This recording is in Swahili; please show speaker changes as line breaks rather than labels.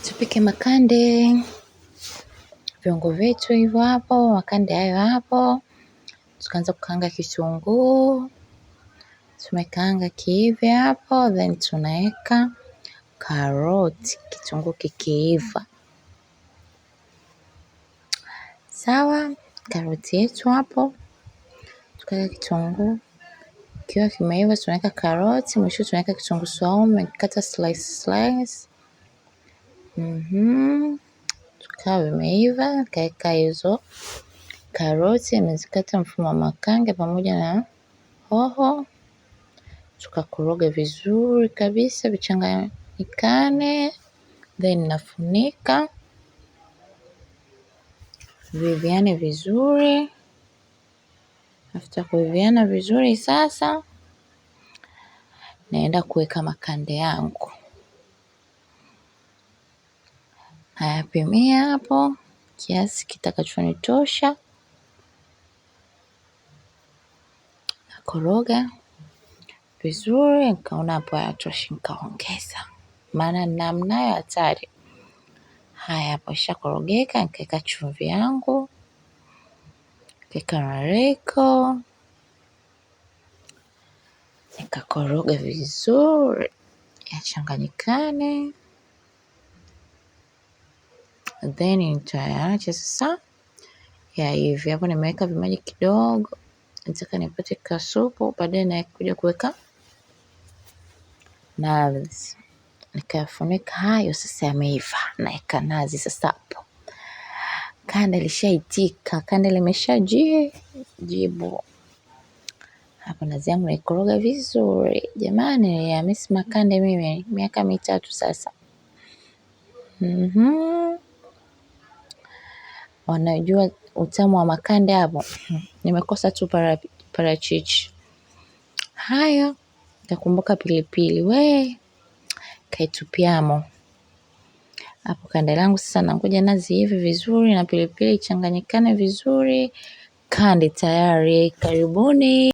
Tupike makande, viungo vyetu hivyo hapo, makande hayo hapo. Tukaanza kukaanga kitunguu, tumekaanga kiive hapo, then tunaweka karoti, kitunguu kikiiva. Sawa, karoti yetu hapo, tukaweka kitunguu kikiwa kimeiva, tunaweka karoti, mwisho tunaweka kitunguu saumu, kata slice slice. Tukawa vimeiva, kaweka hizo karoti, nimezikata mfumo wa makange pamoja na hoho, tukakoroga vizuri kabisa vichanganyikane, then nafunika viviane vizuri. After kuiviana vizuri, sasa naenda kuweka makande yangu, nayapimia hapo kiasi kitakachonitosha, nakoroga vizuri. Nikaona hapo hayatoshi, nikaongeza, maana namnayo hatari. Haya, hapo ishakorogeka, nikaweka chumvi yangu, nikaweka na royco, nikakoroga vizuri yachanganyikane, then nitayaacha sasa yaive. Hapo nimeweka vimaji kidogo, nataka nipate kasupu, baadaye nakuja kuweka nazi. Nikayafunika hayo sasa yameiva, naeka nazi sasa hapo. Kande lishaitika, kande limesha jibu. Hapo nazi yangu naikoroga vizuri. Jamani, niliyamisi makande mimi miaka 3 sasa. Wanajua utamu wa makande hapo. Nimekosa tu parachichi. Haya, nikakumbuka pilipili, we kaitupiamo hapo kande langu sasa. Nangoja nazi hivi vizuri na pilipili ichanganyikane vizuri. Kande tayari, karibuni.